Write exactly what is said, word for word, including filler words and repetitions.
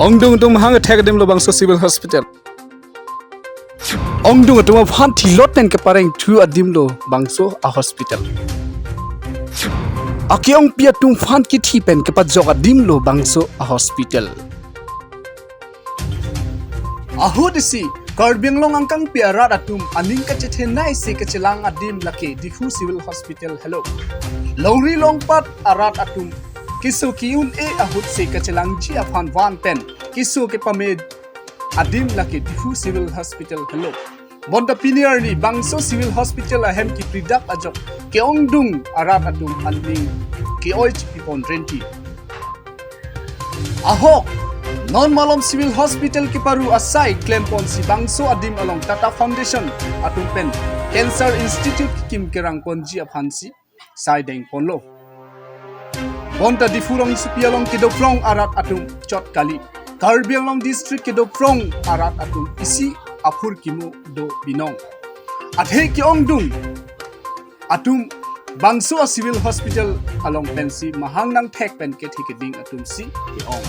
Ongdung atum hang athek adim lo bangso civil hospital. Ongdung atum aphan thilot pen kepareng thu adim lo bangso a hospital. Ake-ongpi atum aphan kithi pen kepajok adim lo bangso a hospital. Ahut isi Karbi Anglong angkangpi arat atum aning kachethenei si kachelang adim lake Diphu Civil Hospital helo. Longri longpat arat atum keso ke-un-e ahut si kachelangji aphan van pen keso kepame adim lake Diphu Civil Hospital helo. Bonta pini arni bangso civil hospital ahem kipridak ajok ke-ongdung arat atum aning ke-oi chipi pon renti. Ahok, non malom civil hospital keparu asai klempon si bangso adim along Tata Foundation atum pen Cancer Institute kekim kerang ponji aphan si sai deng ponlo. Bonta Diphu rongsopi along kedoprong arat atum chot kali. Karbi Anglong district kedoprong arat atum isi aphur kimu do binong. Athe ke-ongdung atum bangso a civil hospital along pensi mahang nangthek pen kethe keding atum si ke-ong.